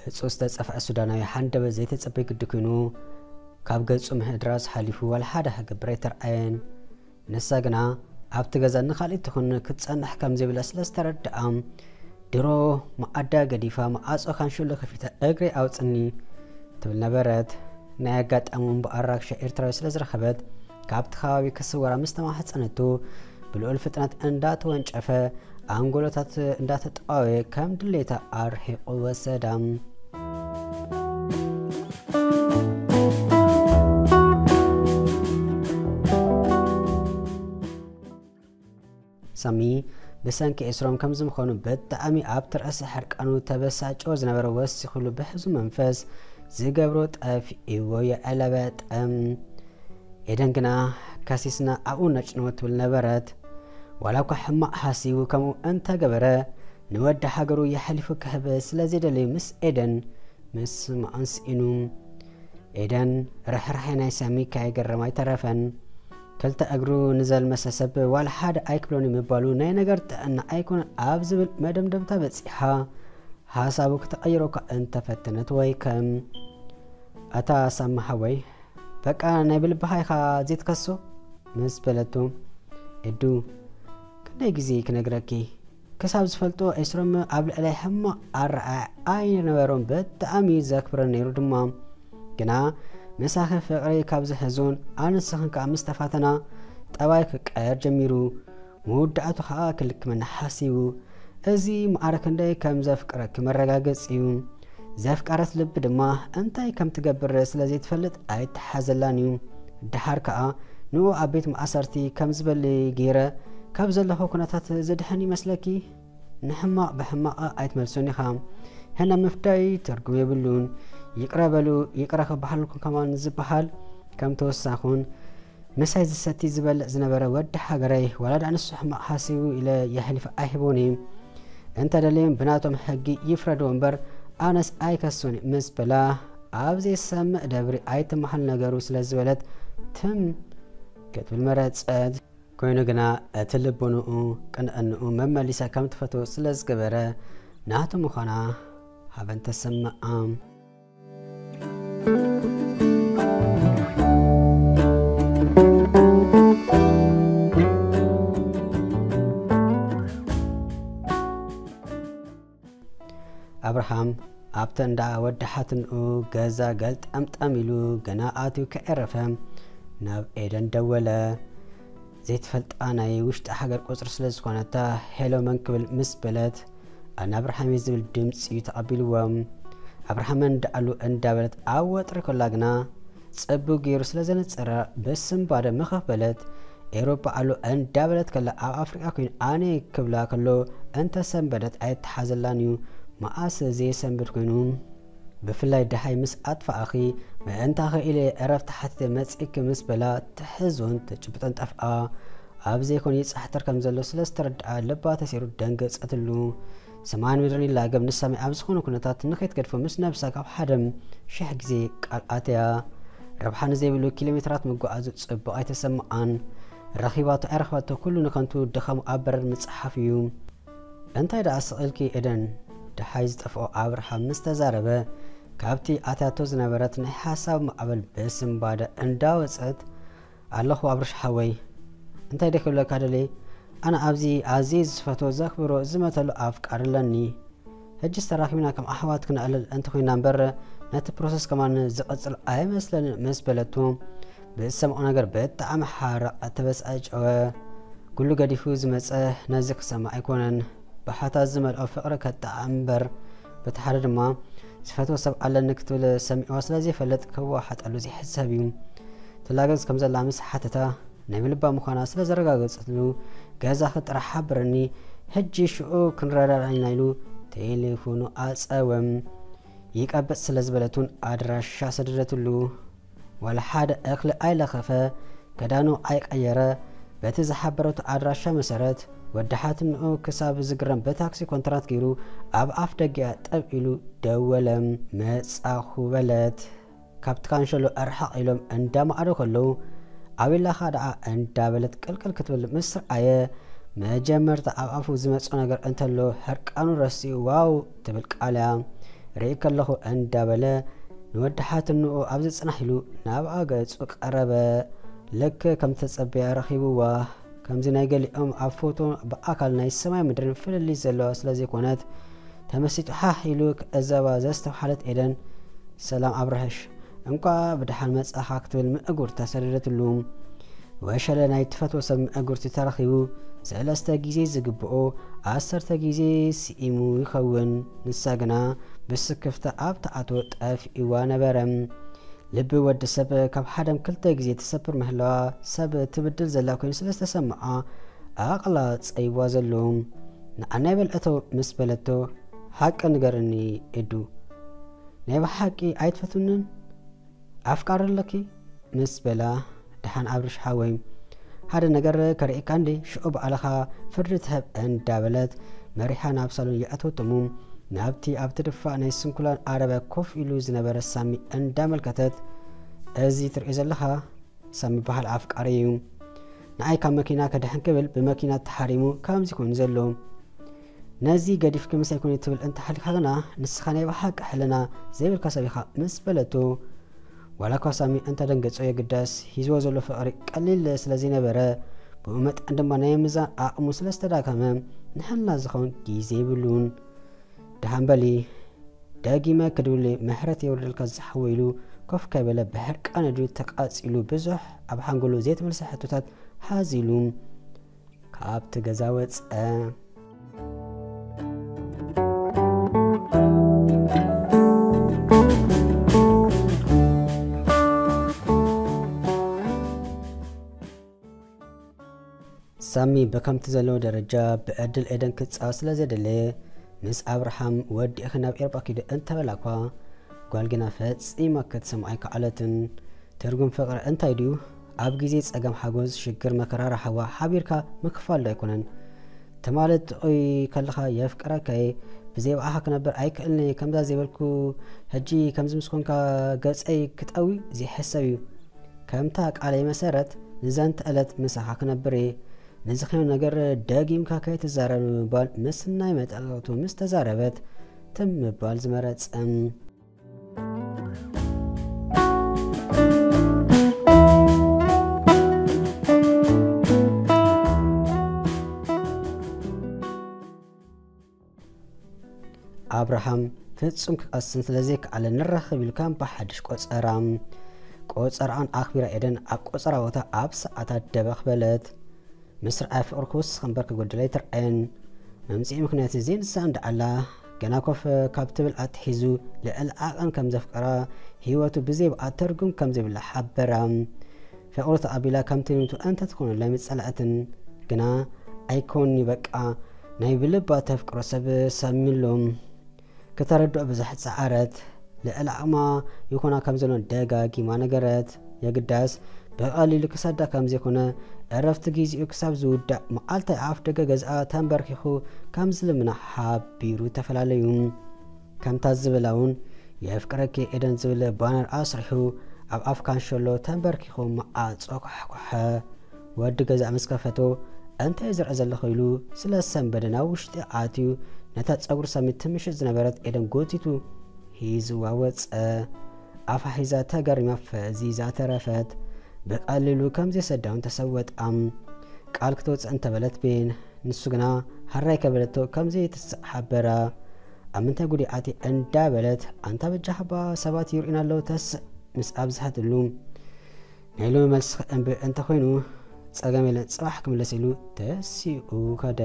ገጹ ዝተጸፍዐ ሱዳናዊ፣ ሓንደበት ዘይተጸበየ ግዲ ኮይኑ፣ ካብ ገጹ ምህድራዝ ሓሊፉ ዋላ ሓደ ክገብር ኣይተርኣየን። ንሳ ግና ኣብቲ ገዛ ንኻልእ ትኹን ክትጸንሕ ከም ዘይብላ ስለ ዝተረድኣ፣ ድሮ መኣዳ ገዲፋ፣ መዓጾ ካንሸሎ ከፊታ፣ "እግረይ ኣውጽኒ" ትብል ነበረት። ናይ ኣጋጣሚ እምበኣር ራክሻ ኤርትራዊ ስለ ዝረኸበት፣ ካብቲ ከባቢ ክስወራ ምስ ተማሕጸነቱ፣ ብልዑል ፍጥነት እንዳተወንጨፈ፣ ኣንጎሎታት እንዳተጠዋወየ ከም ድሌታ ኣርሒቑ ወሰዳ። ሳሚ ብሰንኪ ኤስሮም ከም ዝምኾኑ ብጣዕሚ ኣብቲ ርእሲ ሕርቃኑ ተበሳጭዎ ዝነበረ ወሲኹሉ ብሕዙ መንፈስ ዝገብሮ ጠፊእዎ የዕለበጠ። ኤደን ግና ከሲስና ኣብኡ ነጭንዎ ትብል ነበረት። ዋላ እኳ ሕማቕ ሓሲቡ ከምኡ እንተገበረ፣ ንወዲ ሃገሩ የሕሊፉ ክህብ ስለ ዘይደለዩ ምስ ኤደን ምስማዕን ስኢኑ። ኤደን ርሕራሐ ናይ ሳሚ ከይገረማ ኣይተረፈን። ክልተ እግሩ ንዘልመሰ ሰብ ዋላ ሓደ ኣይክብሎን ምባሉ ናይ ነገር ጥዕና ኣይኮነን ኣብ ዝብል መደምደምታ በጺሓ፣ ሓሳቡ ክተቐይሮ እኳ እንተፈተነት ወይ ከም፣ "ኣታ ሳሚ ሓወይ፣ በቃ ናይ ብልብኻ ኢኻ ዘይትከሶ?" ምስ በለቶ፣ "ኤዱ፣ ክንደይ ግዜ ክነግረኪ? ክሳብ ዝፈልጦ ኤስሮም ኣብ ልዕለይ ሕማቕ ኣረኣእያ ኣይነበሮን፣ ብጣዕሚ እዩ ዘክብረኒ ነይሩ ድማ። ግና ምሳኺ ፍቕሪ ካብ ዝሕዙን ኣንስኽን ከኣ ምስ ተፋተና፣ ጠባይ ክቀየር ጀሚሩ። መወዳእቱ ከኣ ክልክመና ሓሲቡ። እዚ ማዕረ ክንደይ ከም ዘፍቅረኪ መረጋገጺ እዩ። ዘፍቀረት ልቢ ድማ እንታይ ከም ትገብር ስለ ዘይትፈልጥ ኣይተሓዘላን እዩ። ደሓር ከኣ ንኡ ኣብ ቤት ማእሰርቲ ከም ዝበሊ ገይረ ካብ ዘለኹ ኩነታት ዝድሕን ይመስለኪ? ንሕማቕ ብሕማቕ ኣይትመልሶን ኢኻ። ሕነ ምፍዳይ ትርጉም የብሉን። ይቕረ በሉ፣ ይቕረ ክበሃልኩም ከማን ዝበሃል ከም ተወሳኹን ምሳይ ዝሰቲ ዝበልዕ ዝነበረ ወዲ ሃገረይ፣ ዋላ ደኣ ንሱ ሕማቕ ሓሲቡ ኢለ የሕሊፈ ኣይህቦን እየ። እንተ ደልዮም ብናቶም ሕጊ ይፍረድዎ እምበር፣ ኣነስ ኣይከሶን እየ" ምስ በላ፣ ኣብ ዘይሰምዕ ደብሪ ኣይትመሃል ነገሩ ስለ ዝበለት ትም ክትብል መረጸት። ኮይኑ ግና እቲ ልቦንኡ ቅንዕንኡ መመሊሳ ከም ትፈትዎ ስለ ዝገበረ፣ ናቱ ምዃና ሃበን ተሰምዓ። ኣብርሃም ኣብቲ እንዳ ወዲ ሓትንኡ ገዛ ገልጠምጠም ኢሉ ገና ኣትዩ ከዕረፈ ናብ ኤደን ደወለ። ዘይትፈልጣ ናይ ውሽጢ ሃገር ቁጽሪ ስለ ዝኾነታ፣ "ሄሎ፣ መን ክብል?" ምስ በለት፣ "ኣነ ኣብርሃም እየ" ዝብል ድምጺ እዩ ተቐቢልዎም። ኣብርሃም እንዳ ኣሉ እንዳበለት ኣብ ወጥሪ ከላ ግና፣ ጽቡቕ ገይሩ ስለ ዘነጸራ፣ ብስንባደ ምኽፍ በለት። ኤውሮጳ ኣሉ እንዳበለት ከላ፣ ኣብ ኣፍሪቃ ኮይኑ ኣነ ክብላ ከሎ፣ እንተሰንበደት ኣይተሓዘላን እዩ። መኣስ ዘይሰንብድ ኮይኑ? ብፍላይ ደሃይ ምስ ኣጥፋኣኺ፣ ምእንታኺ ኢለ ዕረፍቲ ሓቲተ መጺእኪ ምስ በላ፣ ትሕዞን ትጭብጦን ጠፍኣ። ኣብ ዘይኮን ይጻሕተር ከም ዘሎ ስለ ዝተረድኣ፣ ልባ ተሰይሩ ደንገጸትሉ። ሰማይን ምድርን ይላገብ፣ ንሳሚ ኣብ ዝኾነ ኩነታት ንኸይትገድፎ ምስ ነብሳ ካብ ሓደ ሽሕ ግዜ ቃል ኣትያ። ረብሓ ንዘይብሉ ኪሎ ሜትራት ምጉዓዙ ጽቡቕ ኣይተሰምዓን። ረኺባቶ ኣይረኽባቶ ኩሉ ንኸንቱ ድኻሙ ኣብ በረድ ምጽሓፍ እዩ። እንታይ ደኣ ስቕ ኢልኪ ኤደን? ደሃይ ዝጠፍኦ ኣብርሃም ምስ ተዛረበ፣ ካብቲ ኣትያቶ ዝነበረት ናይ ሓሳብ ማዕበል ብስንባደ እንዳወጸት፣ ኣለኹ ኣብርሽ ሓወይ። እንታይ ደይ ክብለካ ደልየ? ኣነ ኣብዚ ኣዝየ ዝፈትዎ፣ ዘኽብሮ፣ ዝመተሉ ኣፍቃሪ ኣለኒ። ሕጅስ ተራኺብና ከም ኣሕዋት ክነዕልል እንተኾይና እምበር፣ ነቲ ፕሮሰስ ከማን ዝቐጽል ኣይመስለንን ምስ በለቱ፣ ብዝሰምዖ ነገር ብጣዕሚ ሓረቐ፣ ተበሳጨወ። ኩሉ ገዲፉ ዝመጸ ነዚ ክሰምዕ ኣይኮነን። ብሓታ ዝመልኦ ፍቕሪ ከጣዕም እምበር፣ በቲ ሓደ ድማ ዝፈትዎ ሰብ ኣለኒ ክትብል ሰሚዕዋ ስለ ዘይፈልጥ፣ ክወሓጠሉ ዘይሕሰብ እዩ። ትላገጽ ከም ዘላ ምስ ሓተታ፣ ናይ ብልባ ምዃና ስለ ዘረጋገጸትሉ፣ "ገዛኺ ጥራሕ ሓብርኒ፣ ሕጂ ሽዑ ክንረዳዳእ ኢና" ኢሉ ቴሌፎኑ ኣጸወ። ይቀብጽ ስለ ዝበለት እውን ኣድራሻ ሰደደትሉ። ዋላ ሓደ እኽሊ ኣይለኸፈ፣ ክዳኑ ኣይቀየረ፣ በቲ ዝሓበረቱ ኣድራሻ መሰረት፣ ወዲ ሓትንኡ ክሳብ ዝግረም ብታክሲ ኮንትራት ገይሩ ኣብ ኣፍ ደገኣ ጠብ ኢሉ ደወለ። መጻኹ በለት። ካብቲ ካንሸሎ ኣርሓቕ ኢሎም እንዳማዕዶ ከለዉ፣ ኣቤላኻ ደኣ እንዳበለት ቅልቅል ክትብል ምስ ረኣየ፣ መጀመርታ ኣብ ኣፉ ዝመጾ ነገር እንተሎ ሕርቃኑ ረሲኡ፣ "ዋው!" ትብል ቃልያ ርኢ ከለኹ እንዳበለ፣ ንወዲ ሓትንኡ ኣብ ዝጽናሕ ኢሉ ናብኣ ገጹ ቀረበ። ልክዕ ከም ተጸበያ ረኺብዋ። ከምዚ ናይ ገሊኦም ኣብ ፎቶ ብኣካል ናይ ሰማይ ምድርን ፍልልይ ዘለዋ ስለ ዘይኮነት፣ ተመሲጡ ሓሕ ኢሉ ክዕዘባ ዘስተብሓለት ኤደን፣ "ሰላም ኣብርሃሽ፣ እንቋዕ ብደሓን መጻኻ" ክትብል ምእጉርታ ሰደደትሉ። ወሸለ ናይ ትፈትዎ ሰብ ምእጉርቲ ተረኺቡ፣ ሰለስተ ግዜ ዝግብኦ ዓሰርተ ግዜ ስኢሙ ይኸውን። ንሳ ግና ብስክፍታ ኣብ ተኣትዎ ጠፊእዋ ነበረ። ልቢ ወዲ ሰብ ካብ ሓደም ክልተ ግዜ ትሰብር ምህላዋ ሰብ ትብድል ዘላ ኮይኑ ስለ ዝተሰምዓ፣ ኣቕላጸይዋ ዘሎ። ንዓናይ በልዕቶ ምስ በለቶ፣ "ሓቂ ንገርኒ ኤዱ፣ ናይ ብሓቂ ኣይትፈትውንን? ኣፍቃሪ ኣለኪ?" ምስ በላ፣ "ደሓን ኣብርሽ ሓወይ፣ ሓደ ነገር ከርእየካ እንዴ? ሽዑ ባዕልኻ ፍርዲ ትህብ" እንዳበለት መሪሓ ናብ ሳሎን የእተወቶሙ። ናብቲ ኣብ ትድፋእ ናይ ስንኩላን ዓረብያ ኮፍ ኢሉ ዝነበረ ሳሚ እንዳመልከተት፣ "እዚ ትርእዮ ዘለኻ ሳሚ በሃል ኣፍቃሪ እዩ። ንዓይ ካብ መኪና ከድሕን ክብል ብመኪና ተሓሪሙ ከምዚ ኮይኑ ዘሎ። ነዚ ገዲፍኪ ምሳይ ኩኒ ትብል እንተሃሊኻ ግና ንስኻ ናይ ብሓቂ ሕልና ዘይብልካ ሰብ ኢኻ" ምስ በለቶ፣ ዋላ እኳ ሳሚ እንተደንገጾ የግዳስ ሂዝዎ ዘሎ ፍቕሪ ቀሊል ስለ ዘይነበረ፣ ብኡ መጠን ድማ ናይ ምዛን ዓቕሙ ስለ ዝተዳከመ ንሕልና ዝኸውን ግዜ የብሉን። "ደሓን በሊ፣ ደጊመ ክድውል ምሕረት የውርደልካ ዝሓወ" ኢሉ ኮፍ ከይበለ ብሕርቃን እዱ ተቃጺሉ ብዙሕ ኣብ ሓንጎሉ ዘይተመልሰ ሕቶታት ሓዚሉ ካብቲ ገዛ ወጸ። ሳሚ ብከምቲ ዘለዎ ደረጃ ብዕድል ኤደን ክጻወት ስለ ዘደለየ፣ ምስ ኣብርሃም ወዲእኺ ናብ ኤርባ ኪዲ እንተበላ እኳ፣ ጓል ግና ፈጺማ ክትሰምዖ ኣይከኣለትን። ትርጉም ፍቕሪ እንታይ ድዩ? ኣብ ግዜ ጸገም ሓጎስ፣ ሽግር መከራ ራሕዋ ሓቢርካ ምክፋል ዶ ኣይኮነን? ትማሊ ትቆይ ከለኻ የፍቅረካየ፣ ብዘይ ብኣኻ ክነብር ኣይክእልንየ፣ ከምዛ ዘይበልኩ ሕጂ ከምዚ ምስ ኮንካ ገጸይ ክጠዊ ዘይሕሰብ እዩ። ከምታ ቃለይ መሰረት ንዘንተ ዕለት ምሳኻ ክነብር እየ። ንዝኸነ ነገር ደጊምካ ከይትዛረብ ንምባል ምስ ናይ መጠቕቱ ምስ ተዛረበት ትም ምባል ዝመረጸ። ኣብርሃም ፍጹም ክቀስን ስለ ዘይከኣለ ንራኸብ ኢሉ ከም ብሓድሽ ቆጸራ። ቆጸራኣን ኣኽቢራ ኤደን ኣብ ቆጸራ ቦታ ኣብ ሰዓታት ደበኽ በለት። ምስርዓይ ፍቕሪ ክውስኽ እምበር ክጎድል ኣይትርኣየን። መምጽኢ ምኽንያት ዘይንሳ እንዳዓላ ገና ኮፍ ካብ ትብል ኣትሒዙ ልዕሊ ዓቐን ከም ዘፍቀራ ህይወቱ ብዘይ ብኣ ትርጉም ከም ዘይብላ ሓበራ። ፍቕሪ ተቐቢላ ከምቲ ንቱ እንተትኾነላ ምጸላእትን ግና ኣይኮኒ በቃ ናይ ብልባ ተፍቅሮ ሰብ ሰሚሎም። ክተረድኦ ብዙሕ ጸዓረት። ልዕሊ ዓቕማ ይኾና ከም ዘሎን ደጋጊማ ነገረት። የግዳስ ብቐሊሉ ክሰዳ ከም ዘይኮነ፣ ዕረፍቲ ግዜኡ ክሳብ ዝውዳእ መዓልታይ ኣፍ ደገ ገዝኣ ተንበርኪኹ ከም ዝልምና ሓቢሩ ተፈላለዩ። ከምታ ዝበላ እውን የፍቅረኪ ኤደን ዝብል ባነር ኣስሪሑ ኣብ ኣፍ ካንሸሎ ተንበርኪኹ መዓጾ ኳሕኳሐ። ወዲ ገዛ ምስ ከፈቶ፣ "እንታይ ዝርአ ዘለኹ?" ኢሉ ስለ ሰንበደ ናብ ውሽጢ ኣትዩ ነታ ጸጉሪ ሳሚ ትምሽጥ ዝነበረት ኤደን ጎቲቱ ሂዝዋ ወጸ። ኣፋ ሒዛ ተገሪማ ፈዚዛ ተረፈት። ብቐሊሉ ከም ዘይሰዳውን ተሰወጣ። ቃል ክትወጽእ እንተበለት ቤን፣ ንሱ ግና ሃራይ ከበለቶ ከም ዘይትስእ ሓበራ። "ኣብ ምንታይ ጉዳይ ኣትየ?" እንዳበለት፣ "ኣንታ በጃኻ እባ ሰባት ይርእዩና ኣለዉ ተስእ" ምስ ኣብዝሐትሉ፣ "ናይ ሎሚ መልስኺ እምቢ እንተኾይኑ ጸገም የለን፣ ጽባሕ ክምለስ" ኢሉ ተሲኡ ከደ።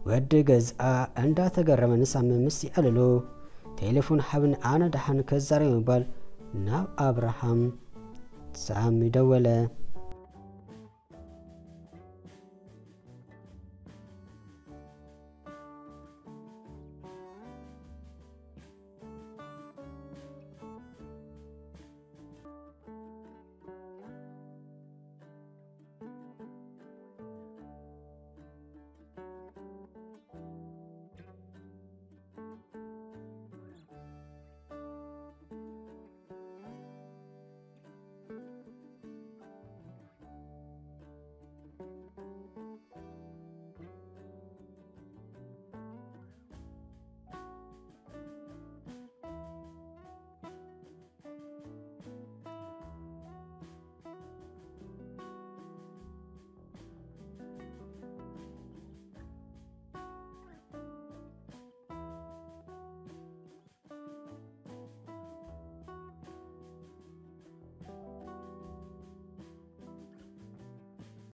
ወዲ ገዝኣ እንዳተገረመ ንሳሚ ምስ ይዕልሎ፣ "ቴሌፎን ሃብኒ ኣነ ደሓን ከዛረብ" ምባል ናብ ኣብርሃም ሳሚ ደወለ።